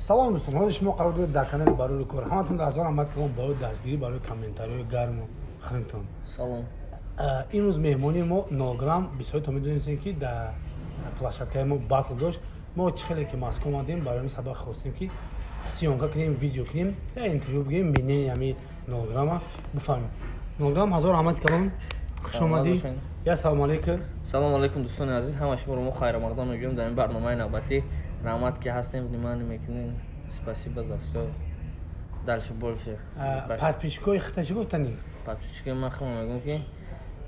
Салом дӯстон, ҳозир шумо қарор доред дар канали Барори Кор. Ҳаматон ҳазор раҳмат калом барои дастгирӣ, барои комментариҳои гарму хирмтон. Салом. Имрӯз меҳмони мо Нолграм. Бисёритон медонистем, ки дар площадкаи мо батл дошт. Мо чӣ хеле ки Москва омадем, барои ин сабаб хостем, ки съёмка кунем, видео кунем, я интервю бигирем, мнение ҳами Нолграма бифаҳмем. Нолграм, ҳазор раҳмат калом, хуш омадӣ. Я салом алейкум. Салом алейкум, дӯстони азиз, ҳама шуморо мо хайрамақдам мегӯем дар ин барномаи навбатӣ. Раҳмат, ки ҳастем, внимание мекунем. Спасибо за всё. Дальше больше. Подписчикои хита чӣ гуфтанӣ? Подписчикои ман хеле мегӯям, ки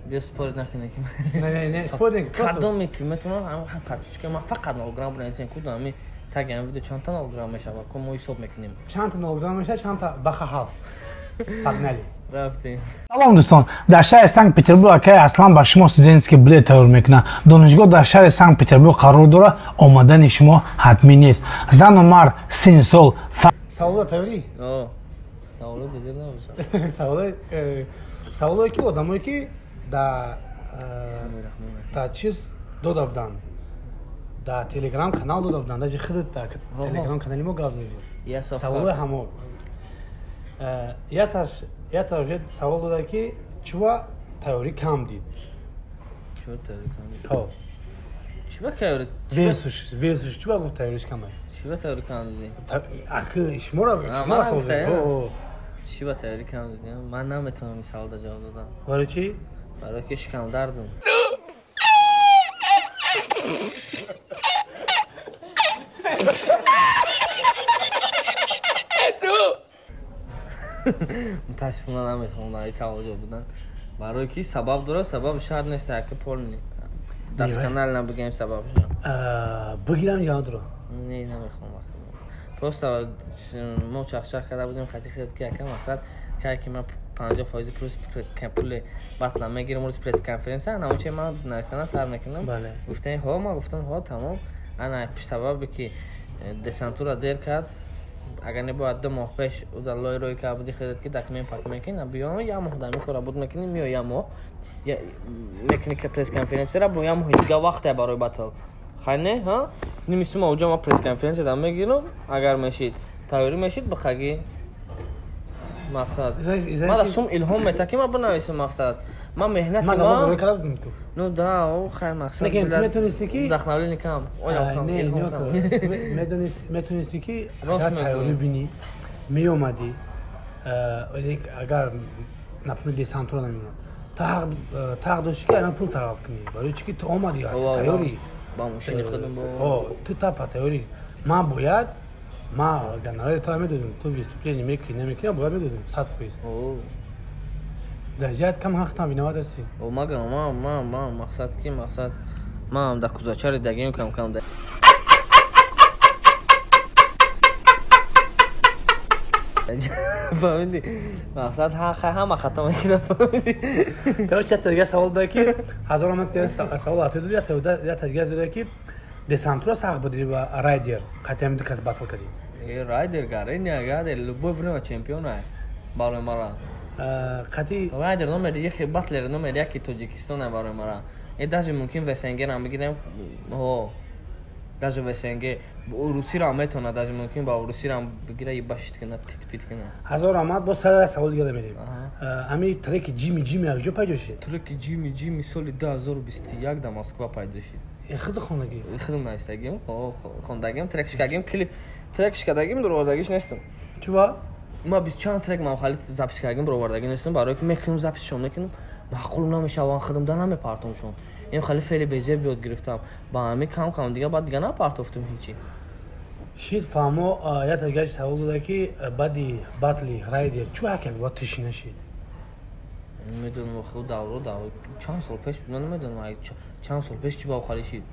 биё спорить накунем. Не, не, спорить. Кадоме ки метавонам, подписчикои ман фақат Нолграм бинависем, ку ами таги ами видео чандта Нолграм мешавад, ку мо ҳисоб мекунем. Чандта Нолграм мешавад, чандта баха ҳафт. Погнали. Рафтем. Салом дӯстон, дар шаҳри Санкт Петербург акай Аслан ба шумо студентский билет тайёр мекунад. Донишгоҳ дар шаҳри Санкт Петербург қарор дорад, омадани шумо ҳатмӣ нест. Зану мард, синни сол. Саволо тайёрӣ? Саволо безеб набошад. Саволое ки одамое ки дар чиз дода буданд, дар телеграм канал дода буданд, даже худат дар телеграм канали мо гап задӣ. Саволои ҳамо. Ята уже савол дода, ки чува тайёрӣ кам дид. Чува тайёрӣ кам дид? Ҳо. Чува тайёрӣ? Версуш, версуш чува гуфт тайёриш камай? Чува тайёрӣ кам дидӣ? Аки шуморо шуморо савол дод. Чува тайёрӣ кам дидӣ? Ман наметавонам ин саволда ҷавоб додам. Барои чӣ? Барои ки шикамдардам. Мутаассифона наметавонам ин савол ҷавоб додам. Барои ки сабаб дорад, сабаби шарт нест, яке полный досконально бигӯем сабабша. Бигирам ҷавобро. Не, намехоҳам. Просто мо чахчах карда будем хати худат, ки яка мақсад кай ки ман 50% плюс пули батла мегирам, рӯзи пресс-конференсия ана ман нависана сар мекунам. Гуфтем ҳо, ман гуфтам ҳо, тамом. Ана сабабе ки десантура дер кард, агар не бояд 2 моҳ пеш уда лой рӯй карда буди худат, ки документ пак мекунӣ, биё як моҳ дар ин кора буд мекунӣ, миё як моҳ мекунӣ пресс-конференсияра, бо як моҳи дига вақте барои батл. Хай не, ҳа? Нимисума уҷа ман пресс-конференсия дам мегирам, агар мешид, тайёрӣ мешид бихагӣ. Мақсад. Ман сум илҳом мета, ки ман бинависам мақсад. Ман меҳнати ман. Ну да, о хай мақсад. Метонисти ки вдохновление кам. Не, метонисти ки агар тайёрӣ бинӣ, меомадӣ, агар например десантура намеомад, ту ҳақ дошти ки ана пул талаб кунӣ. Барои чӣ ки ту омадӣ, тайёрӣ. Ба мошини худам бо. Ту тапа тайёрӣ. Ман бояд ма гонорари туро медодем, ту выступление мекунӣ, намекунӣ, бояд медодем 100%. Дар ҷиҳат кам ҳақтам виноват ҳастӣ. Мага ман мақсад ки мақсад ман дар кузачари дагим кам кам. Фаҳмидӣ, мақсад ҳама хато мекунад, фаҳмидӣ. Короче, якта дигар савол дод, ки ҳазор омад, ки савол ответ дод, якта дигар дод, ки десантура сахт буди ва Райдер қатъиан ду кас батл кардӣ. Райдер гарени, райдер любой время чемпион барои мара. Қатъи Райдер номери яки, батлер номери яки Тоҷикистон барои мара. Э, даже мумкин ВСНГ бигирем, ҳо, даже ВСНГ русиро метавонад, даже мумкин ба русиро бигира, ебашит кунад, тит-пит кунад. Ҳазор раҳмат. Боз сад савол дига мерем. Ами треки «Ҷими Ҷими» аз куҷо пайдо шуд? Треки «Ҷими Ҷими» соли 2021 дар Москва пайдо шуд. Худ хондагӣ? Худам навистагим, хондагим, трекш кардагим, клип трекш кардагим, дуровардагиш нестам. Чува? Ма бист чанд трек ман хали запись кардагим, дуровардагӣ нестам, барое ки мекунам, записшон мекунам, маъқул намешаванд, худам да намепартомшон. Ин хали феъли безеб ёд гирифтам, ба ҳами кам кам дига, баъд дига напартофтум ҳечи. Шид, фаҳмо. Якта дигари савол дода, ки баъди батли Райдер чӯ як бор тиши нашид? Намедонам, худ давро давро чанд сол пеш буд, намедонам чанд сол пеш чӣ ба охари шид.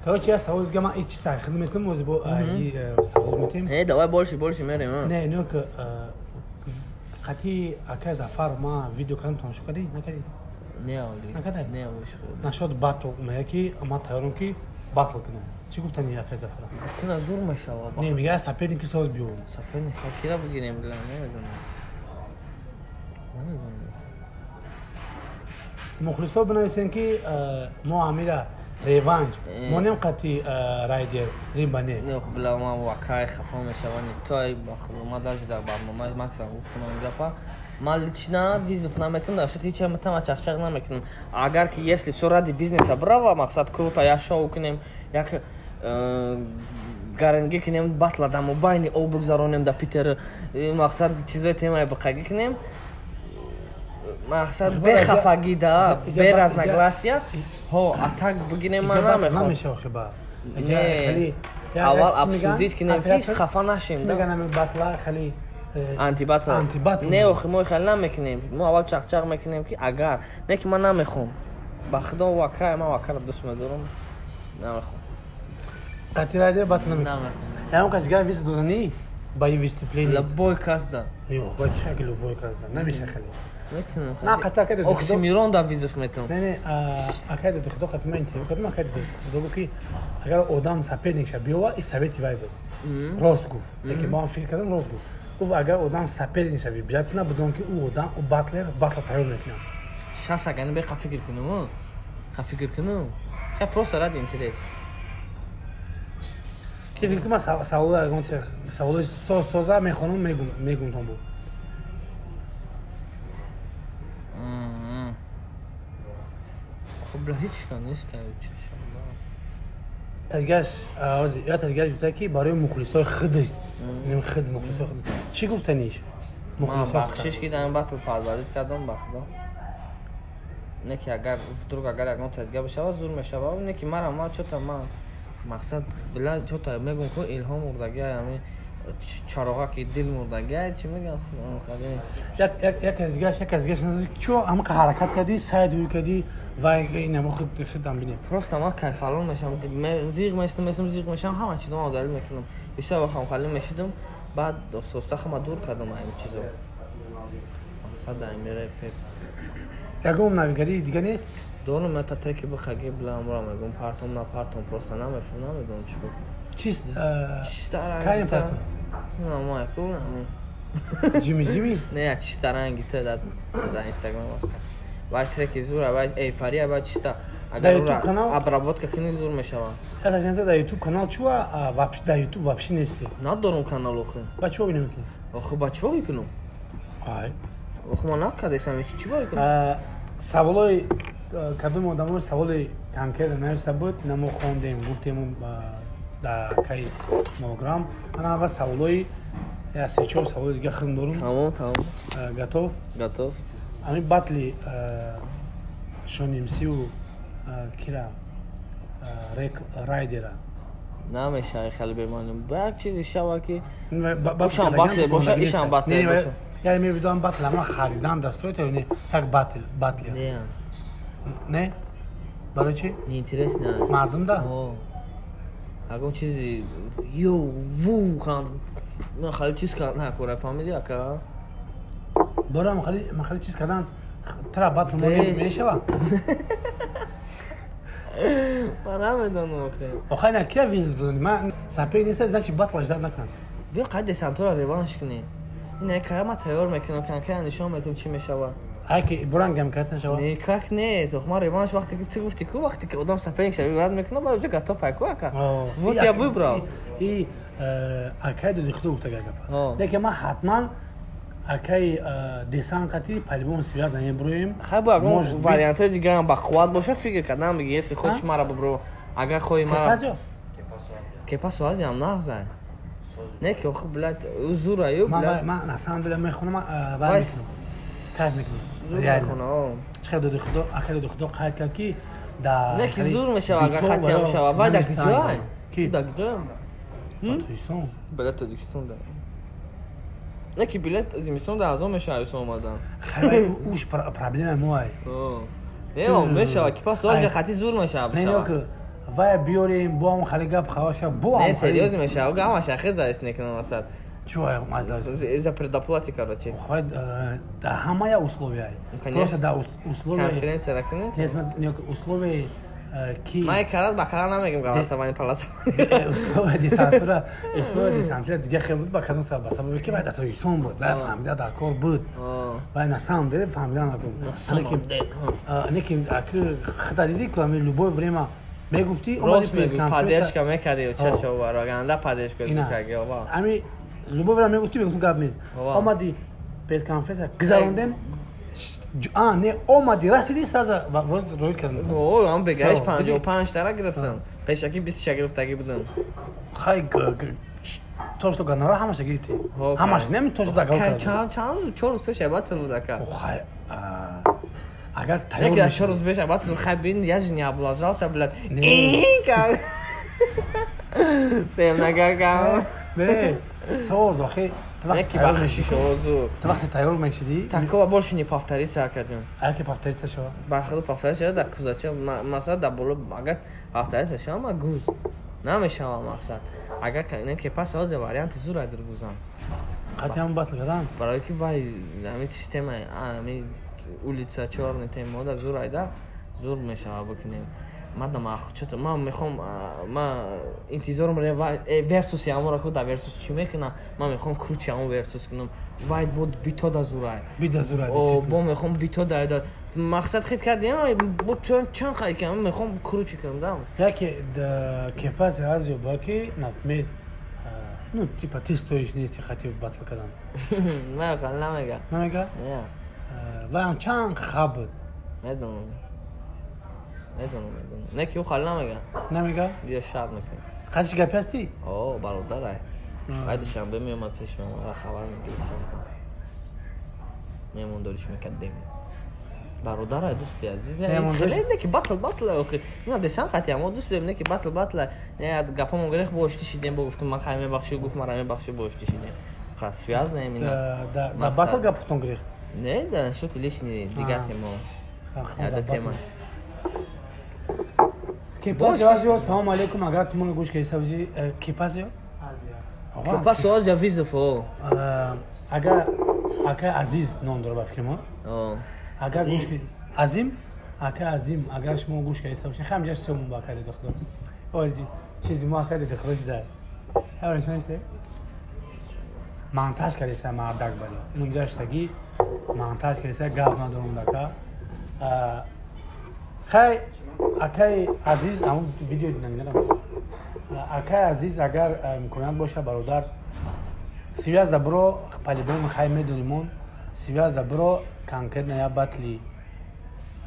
Короче, я савол дига, ман ичи сай хидмат метунам, ози бо савол метем. Э, давай больше, больше мерем. Не, не, ки қатъи акай Зафар ма видео кардам, тамошо кардӣ, накардӣ? Не, оли. Накардай? Не. Нашод батл мега, ки ман тайёрам, ки батл кунам. Чӣ гуфтани акай Зафара? Кина зур мешава. Не, мега, соперники соз биёвам. Соперник кира бигирем, била, намедонам. Намедонам. Мухлисо бинависем, ки мо амира Реванш. Монем қати Райдер, либо не? Не, бля, ман вакай хафа мешавам. То ма даже дар барномаи Максам гуфтам ин гапа. Ман лично вызов наметам, дар шуд ҳеч ҳам чахчах намекунам. Агар ки если всё ради бизнеса, браво, мақсад круто, як шоу кунем, як гаранги кунем, батла дар мобайни об бигзаронем дар Питер, мақсад чизои темаи бақагӣ кунем. Мақсад бехафагӣ да, бе разногласия, ҳо, атак бигирем, ман намехоҳам. Аввал обсудить кунем ки хафа нашем. Антибатл. Не, охи мо хеле намекунем. Мо аввал чахчах мекунем ки агар не ки ман намехоҳам. Ба худо вакай, ман вакайро дӯст медорам. Намехоҳам. Қати Райдер батл намекунам. Ягон кас дигар виз доданӣ ба ин выступление? Любой кас да. Ё, чӣ ки любой кас да? Намеша хеле. Мекунам. На, қати акай дод. Оксимирон да вызов метавонам. Не, не, акай дод худо қати ман интервью кардам, акай дод худо гуфт ки агар одам соперникша биёва, ин совети вай буд. Рост гуфт. Лекин ба он фикр кардам, рост гуфт. Гуфт агар одам соперникша вибрат кунад, бидон ки ӯ одам, ӯ батлер, батла тайёр мекунад. Шас агар беқа фикр кунам, ха фикр кунам. Ха просто ради интерес. Ки фикр кунам, саволо ягон чиз, саволои соз соза мехонам, мегум тон бу. Хуб, бля, ҳеч кас нест, тадгаш, я тадгаш гуфта ки барои мухлисои худ, худ мухлисои худ. Чӣ гуфтаниш? Ман бахшиш ки дар ин батл подводить кардам, ба худо. Не ки агар вдруг агар ягон тадга бишавад, зур мешавад, не ки мара ма чота ман мақсад бля чота мегум ку илҳом мурдагӣ, ҳамин чароға ки дил мурдагӣ, чӣ мегам худо. Як аз дигаш, як аз дигаш чо ҳамақа ҳаракат кардӣ, сайд ҳуй кардӣ ва ин худ худам бинем. Просто ман кайфалон мешавам, зиғ мешавам, зиғ мешавам, ҳама чизо ман удалил мекунам. Бисёр вақт ҳам мешидам, баъд оста хама дур кардам ин чизо. Мақсад дар ин реп. Ягон навигарии дига нест? Дорам, ман та треки бихаги бла амра мегум, партом на партом, просто намефаҳмам, намедонам чӣ кор. Чист? Чиста ранги партом? На, ма ку на. Ҷими Ҷими? Не, чиста ранги та дар Инстаграм аст. Вай треки зура, вай эйфория, вай чиста. Агар обработка кунӣ зур мешавад. Дар YouTube канал чуа? Дар YouTube вообще нести? Надорам канал охи. Ба чӣ намекунӣ? Охи ба чӣ мекунам? Ай. Охи ман накардесам, чӣ бояд кунам? Саволои кадом одамо саволи конкретно нависта буд, на мо хондем, гуфтем дар кай нограм. Ана аввал саволои я се-чор саволи дига худам дорум. Тамом, тамом. Готов? Готов. Ами батли Шонимсиу кира рек Райдера. Намешавад хеле бемонем. Ба як чизе шава ки ушам батлер боша, ишам батлер боша. Я имею в виду батл, ама харидан достоит или не? Так батл, батлер. Не. Не? Барои чӣ? Неинтересно. Мардум да? Ягон чизи ё ву хан ман хеле чиз кардан накора, фаҳмидӣ ака? Барои ман хеле чиз кардан тра батл мешава? Ман намедонам охе. Охай на кия визит додани? Ман сапер нест, значит батл ждать накунам. Биё қад десантура реванш кунем. Ин кара ман тайёр мекунам, конкретно нишон метавам чӣ мешавад. Ай ки бурангам кард нашава? Не, как не, то ман реванш вақте ки ту гуфтӣ ку, вақте ки одам соперник шава рад мекунад, баъд уже готов ай ку ака. Вот я выбрал. И акай доди худо гуфта гапа. Лекин ман ҳатман акай десант қати по-любому связь намебуроем. Хай бо ягон вариантҳои дигарам ба қувват боша фикр кардам, биги если хочешь мара бубро, агар хоҳӣ мара. Кепасо азиам нағзай. Не ки охи блядь, зура ю блядь. Ман на самом деле мехонам, вай кайф мекунам. Зур мехонам. Чӣ доди худо, акай доди худо қайд кард ки да. Не ки зур мешава агар хатиам шава. Вай дар куҷой? Ки? Дар куҷой? Тоҷикистон. Бля, Тоҷикистон да. Не ки билет зимистон дар арзон мешава юсон омадан. Хай уш проблема моай. Не, мешава ки пас ози хати зур мешава. Не, не ки вай биёрем бо ҳам хали гап хаваша бо ҳам. Не, серьёзно мешава, гамаша хез завис мекунам асад. Чё мазда? Из-за предоплаты, короче. Хай да ҳамая условия. Просто да условия. Конференция ракунед? Не, условия ки ман карат ба кара намегим голосование паласа. Условия десантура, условия десантура дига хел буд ба кадом сабаб? Ба сабаби ки вай дар Тоҷикистон буд, вай фаҳмида дар кор буд. Вай на самом деле фаҳмида накун. На самом деле. Не ки аки хита дидӣ ку ҳамин любое время Мегуфти рост мегӯ, поддержка мекарди, чашо бараганда поддержка мекарди. Ами любовь мегуфти, мегуфтум гап нест. Омади пресс-конференция гузарондем. А, не, омади, расиди сразу рӯй кардам. О, ам бегаиш 55 тара гирифтам. Пешаки 20 гирифтаги будам. Хай, то что гонорар ҳамаша гирифти. Ҳамаша, не, то что договор кардам. Чанд 4 рӯз пеш батл буд ака. Хай, агар тайёр мешуд. 4 рӯз пеш батл, хай бин, я же не облажался, блядь. Ин Тем нагагам. Не, соз, охи, Неки бахшиш озу. Ту вақте тайёр мешидӣ? Такого больше не повторится, академ. А яке повторится шава? Бахду повторится шава, да кузача, масалан, да боло, агар повторится шава, ма гуз. Намешава мақсад. Агар неки пас озе варианти зур айдир гузам. Қатъиан батл кардан? Барои ки вай ҳамин система, ҳамин улица чёрный тема да зур айда, зур мешава бикунем. Мадам чото ман мехом, ма интизорам версуси амора ку да версус чӣ мекунам, ман мехом круче амон версус кунам. Вай буд бито да зурай. Бида зурай. О, бо мехом бито да да. Мақсад хит кардем, бо чанд қай кам мехом круче кунам да. Яке кепас азио баки, например, ну типа ты стоишь нести хотел батл кардан. Намега, намега. Намега? Не. Вай чанд хаб. Медонам. Медонам. Не ки ӯ хали намега. Намега? Биё шарт мекунем. Қадиш гапи ҳастӣ? О, бародарай. Вай душанбе меомад пеш ман, мара хабар мегирифт. Меҳмондориш мекардем. Бародарай, дӯсти азиз. Хеле не ки батл батл охи. Ина десан қати амо дӯст будем, не ки батл батл. Не гапамон гирифт, бо ошти шидем, бо гуфтум ман хай мебахши, гуфт мара мебахши, бо ошти шидем. Ха связь наем ина. Да батл гапатон гирифт. Не, да шо-то лишний дигар тема. Яда тема. Кепас Азио, салом алейкум, агар ту моро гӯш кардӣ сабзи Кепас Азио? Азио. Кепас Азио визов. Агар ака Азиз ном дора ба фикри мо. Агар гӯш кардӣ Азим, ака Азим, агар шумо гӯш кардӣ сабзи хам ҷаш сомон ба ака дид худо. О Азим, чизи мо ака дид худо ҷида. Ҳар шумо ште? Монтаж кардиса мардак бари. Инум ҷаштаги монтаж кардиса гап надорум дака. Хай акай Азиз, ҳамон видео динаминарам. Акай Азиз, агар имконият боша, бародар, связь да бро, по-любому хай медонимон, связь да бро, конкретно я батли,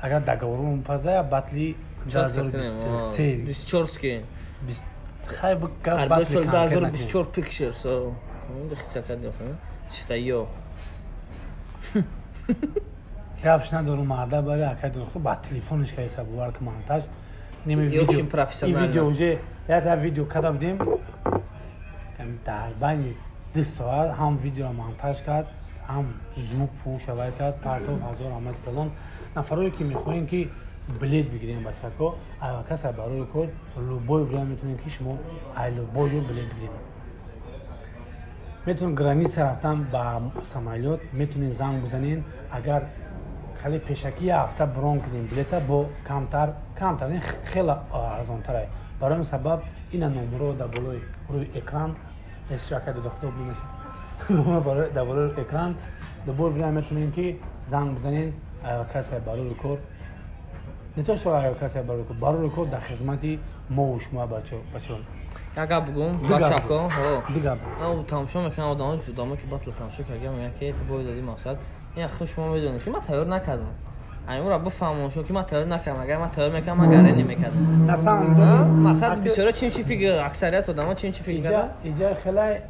агар договорум пазда, я батли 2023. 24-ски. Хай батли конкретно. 2024 pictures, о. Хица кардем, чисто ё. Гапш надорум, марда бари акай дурху ба телефониш кайса бовар ки монтаж ними видео профессионально. И видео уже я видео карда будем дар байни 2 соат ҳам видеоро монтаж кард, ҳам звук пӯшавай кард, партов ҳазор омад калон. Нафарое ки мехоҳем ки билет бигирем бачако, каса барои кор любой время метавонем ки шумо ай любой ҷо билет бигирем. Метавонем граница рафтан ба самолёт, метавонем занг бизанем, агар хеле пешакӣ як ҳафта брон кунем билета бо камтар, камтар, хеле арзонтар. Барои ин сабаб ина номерро дар болои рӯи экран эсчака додахто бинесед. Дар болои экран любой время метавонем ки занг бизанем, касе барои кор. Не то что касе барои кор, барои кор дар хизмати мо ва шумо бачаҳо. Як гап бигӯм, бачако, ду гап. Ман тамошо мекунам одамо ки батл тамошо кардам, мегӯянд ки ту бой додӣ мақсад. Ин хуш шумо медонед ки ман тайёр накардам. Аймура бифаҳмон шуд ки ман тайёр накардам. Агар ман тайёр мекардам, ман гаре намекардам. На самом деле мақсад бисёро чим чи фикр, аксарият одамо чим чи фикр карданд. Иҷа хеле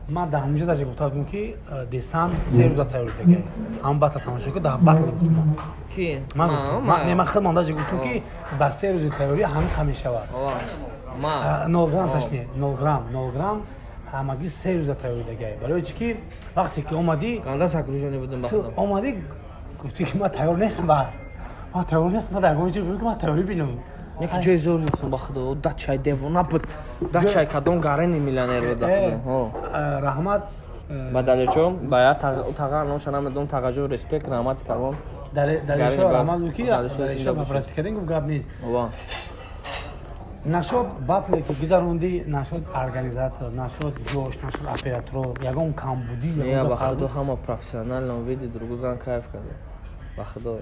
ман дар ҳамҷо даже гуфта будам ки десан 3 рӯза тайёр дагай. Ҳам батл тамошо кард, дар батл гуфтам. Ки? Ман гуфтам. Ман худам даже гуфтам ки ба 3 рӯзи тайёрӣ ҳамин қа мешавад. Ма 0 грамм ташне, 0 грамм, 0 грамм ҳамагӣ 3 рӯза тайёрӣ дагай. Барои чи ки вақте ки омадӣ ганда загруженный будам бахтам. Ту омадӣ гуфтӣ ки ман тайёр нестам, ман тайёр нестам, ман дар ягон ҷо бигӯ ки ман тайёрӣ бинам. Яке ҷои зор гуфтам ба худо, дачай девона буд. Дачай кадом гарени миллионер буд, худо. Раҳмат ба Далерҷон, ба я тағар номша намедонам, тағаҷон респект, раҳмати калон. Далерҷон раҳмат буд ки Далерҷон ба прости кардем, гуфт гап нест. Нашод батле ки гузарондӣ, нашод организатор, нашод ҷош, нашод операторо, ягон камбудӣ, ягон ба худо ҳама профессионально види, другу зан кайф кардем. Ба худо.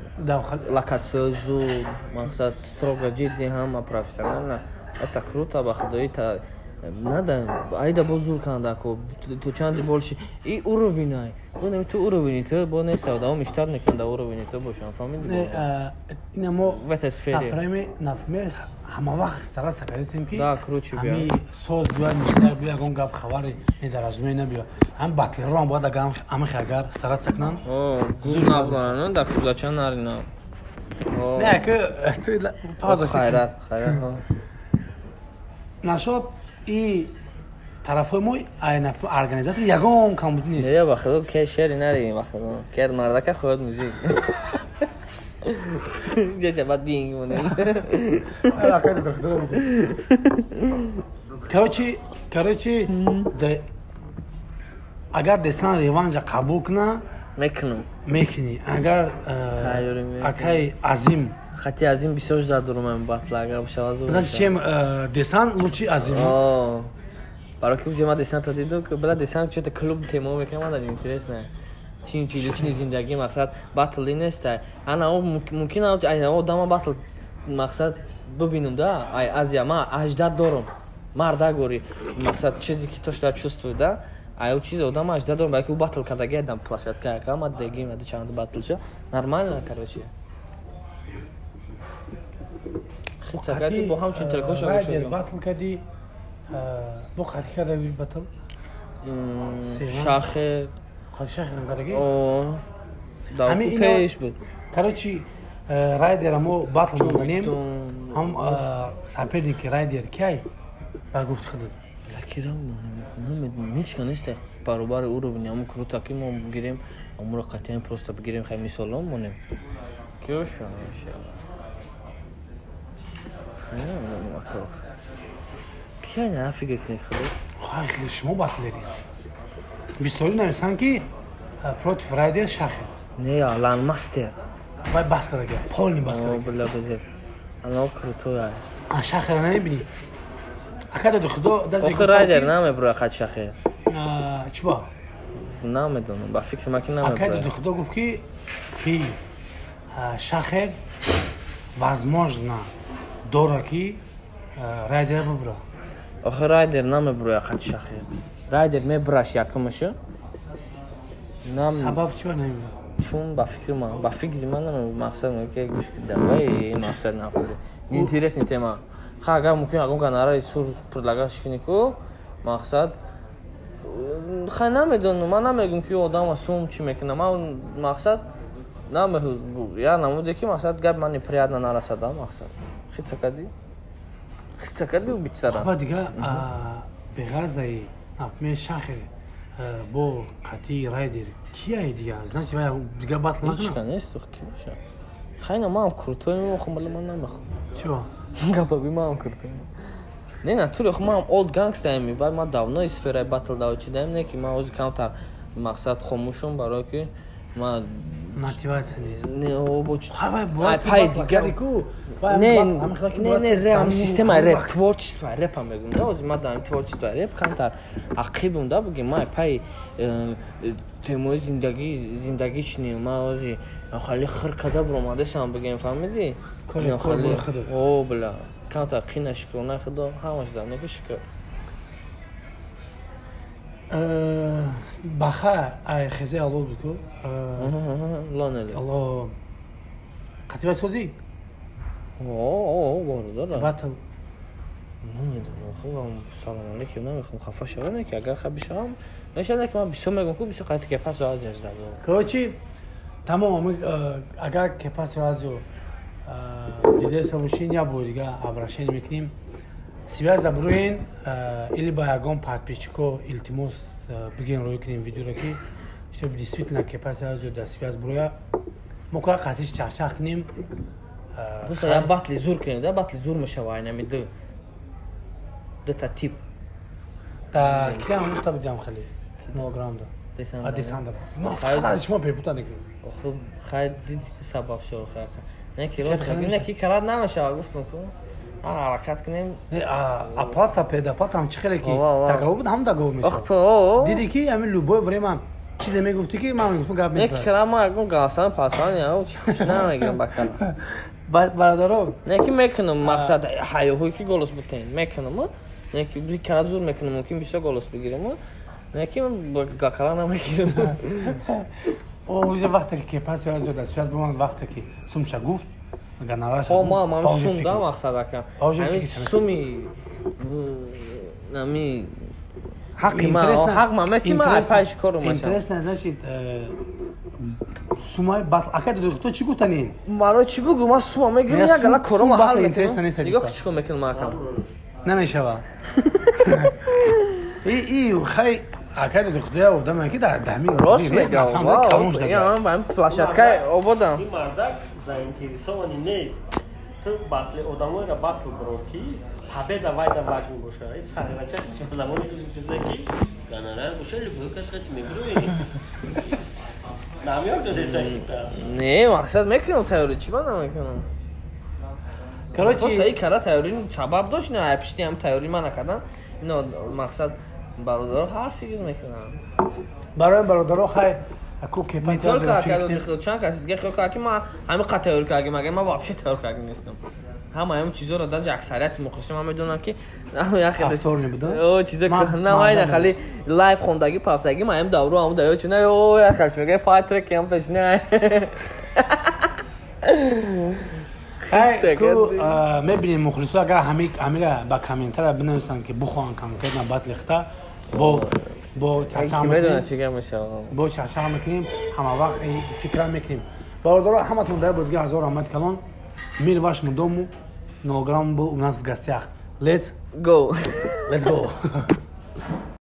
Локация зуд, мақсад строго, ҷиддӣ, ҳама профессионально. Это круто, ба худо, это надо, айда бо зур канда ко то чанди больше и уровень ай. Донем ту уровень ту бо нест, одамо мечтать мекунанд да уровень ту бошам, фаҳмидӣ? Ина мо в этой сфере. Например, ҳама вақт стараться кардем ки да, круче биё. Ҳами соз биё, ништак биё, ягон гап хабари недоразумение набиё. Ҳам батлерро ҳам бояд агар ҳамихи агар стараться кунанд. Зур набуранд, дар кузача нарина. Не, ки ту пауза. Хайрат, хайрат. Нашод и тарафҳои мо организатор ягон камбудӣ нест. Не, ба худо, ке шери нари, ба худо. Кер мардака хоҳад музик. Ҷаша бад динг монем. Короче, агар десан реванжа қабул куна, мекунам. Мекунӣ. Агар акай Азим хати Азим бисёр жда дорум батла, агар бишава зур. Значит, чем десан лучше Азим. Барои ки уже ма десанта дидум, била десан чё-то клуб темо мекунам, мада интересно. Чин чи личный зиндагӣ мақсад батл нест. Ана мумкин ай одама батл мақсад бибинум да, ай Азия ма аждад дорум. Марда гори мақсад чизе ки то что чувствую да. Ай у чизе одама аждад дорум, балки у батл кадаги дам площадка яка ма дегим ада чанд батл ша. Нормально, короче. Хитса кади бо ҳамчун трекоша гӯш. Батл кади бо хати када батл? Шахе хати шахе кадаги? О. Да, пеш буд. Короче, райдера мо батл монданем. Ҳам соперники райдер кай? Ба гуфти худат. Лакирам намедонам, ҳеч ка нест баробари уровни ҳамун круто ки мо бигирем, ҳамуро қатъиян просто бигирем, хай мисолом монем. Киошо? Намедонам, ака. Кия на фикр кунед худо? Хай, шумо батлери. Бисёри нависанд ки против райдер шахе. Не, лан мастер. Вай бас кардаги, полный бас кардаги. О, бля, безеб. Ана крутой ай. А шахера намебини? Ака доди худо даже охи райдер намебура қад шахе. Чӣ ба? Намедонам, ба фикри ман ки намебура. Ака доди худо гуфт ки шахер возможно дора ки райдер бубура. Охи райдер намебура қад шахер. Райдер мебураш якумаша. Сабаб чӣ намебура? Чун ба фикри ман мақсад ки гӯш давай мақсад нахӯрд. Интересный тема. Ха, агар мумкин ягон гонорари сур предлагаш кунӣ ку мақсад хай намедонам, ман намегӯм ки одама сум чӣ мекунам. Ман мақсад я намуде ки мақсад гап ман неприятно нарасада мақсад. Хитса кади? Хитса кади убитсара. Ба дига беғарзаи например шахер бо қатъи райдер кияй дига? Значит, вай дига батл накунам? Ҳеч ка нест, ки хайна ман крутой, охо мала ман намехоҳам. Чё? Гапаби ман крутой. Не, натуре, охо ман олд гангстаем, баъд ман давно сфераи батл давчидаем, не ки ман ҳозир камтар мақсад хомӯшум, барое ки ман мотивация нест. Не, о бо хай вай пай дигар ку. Не, не, не, системаи реп, творчество репа мегӯм, да, ҳозир ман дар творчество реп камтар ақибум, да, бигем, ман пай темои зиндагӣ, зиндагични, ман ҳозир хали хир када буромадесам, бигем, фаҳмидӣ? О, бля, камтар қина шукрона худо, ҳамаш да, неки шукр. Баха ай хезе алло буд ку? Лонеле. Алло. Қатива созӣ? О, бародар. Батл. Намедонам, хуб, салом алейкум, намехоҳам хафа шавам, не ки агар хафа бишавам, мешавад ки ман бисёр мегӯям ку бисёр қайти кепасо Азия жда. Короче, тамом, агар кепасо Азио дидаеста бошин, як бор дига обращение мекунем. Связь забруен или ба ягон подписчико илтимос бигем рӯй кунем видеоро ки чтоб действительно кепасо Азио дар связь буроя. Мо кора қатиш чахчах кунем. Просто я батли зур кунем, да, батли зур мешава, айнами ду дута тип. Да, киям гуфта будям хеле. 0 грамм да. А десанда. Мо фақат шумо перепута накунем. Хуб, хай диди ки сабаб шо хай. Не ки рост, не ки карат намешава, гуфтум ку. Ҳаракат кунем. Не, оплата, предоплата ҳам чӣ хеле ки договор буд, ҳам договор мешавад. Ох, диди ки ҳамин любое время Чизе мегуфтӣ, ки ман мегуфтам, гап Як нест. Кара ма ягон галасан пасан я чи намегирам ба кала. Бародаро. Не ки мекунам, мақсад ҳаёҳое ки голос бутен мекунам, не ки кара зур мекунам, мумкин бисёр голос бигирам, не ки гакала намегирам. Уже вақте ки кепас ё зиёд аст, связь бо вақте ки сумша гуфт, гонораша. О, ма ман сум да, мақсад ака. Ҳамин суми нами ҳақ. Ҳақ ма мети, ма паш кору маша. Интересно, значит, сумай батл ака ту чӣ гуфтанин? Маро чӣ бугу, ма сума мегирам, як гала корома ҳал. Интересно нест. Нигоҳ, чӣ кор мекунам, акам. Намешава. И хай, ака духтуя одаме ки дар ҳамин Рост мегам, площадкаи ободам. Ин мардак заинтересованный нест. Ту батли одамоеро батл биро, ки победа вайда важный боша. Сағирача забони чизе ки гонорар боша, любой кас хати мебирои намёр додеса. Не, мақсад мекунам тайёрӣ, чӣ ба намекунам? Короче, и кара тайёрӣ сабаб дошт, не пишти ҳам тайёрӣ ма накардан. Ино мақсад бародаро ҳар фикр мекунам. Барои бародаро хай. Чанд кас дига хиёл кард, ки ман ҳамин қад тайёр кардем, агар ман вообще тайёр кардем нестам. Ҳама ҳамин чизоро даже аксарияти мухлисон ман медонам, ки чизо навайда хали лайв хондагӣ пафтагӣ, ман ҳам давру ҳаму даё чуна ё яхаш мега файтрек ям пешна. Хай ку, мебинем, мухлисо агар ҳамира ба комментария бинависанд, ки бухоҳанд конкретно батли хта бо чарчақа мекунем, ҳама вақт фикра мекунем. Бародаро, ҳаматон дар бодига ҳазор раҳмат калон. Мир вашему дому. Нограм был у нас в гостях. Let's go. Let's go.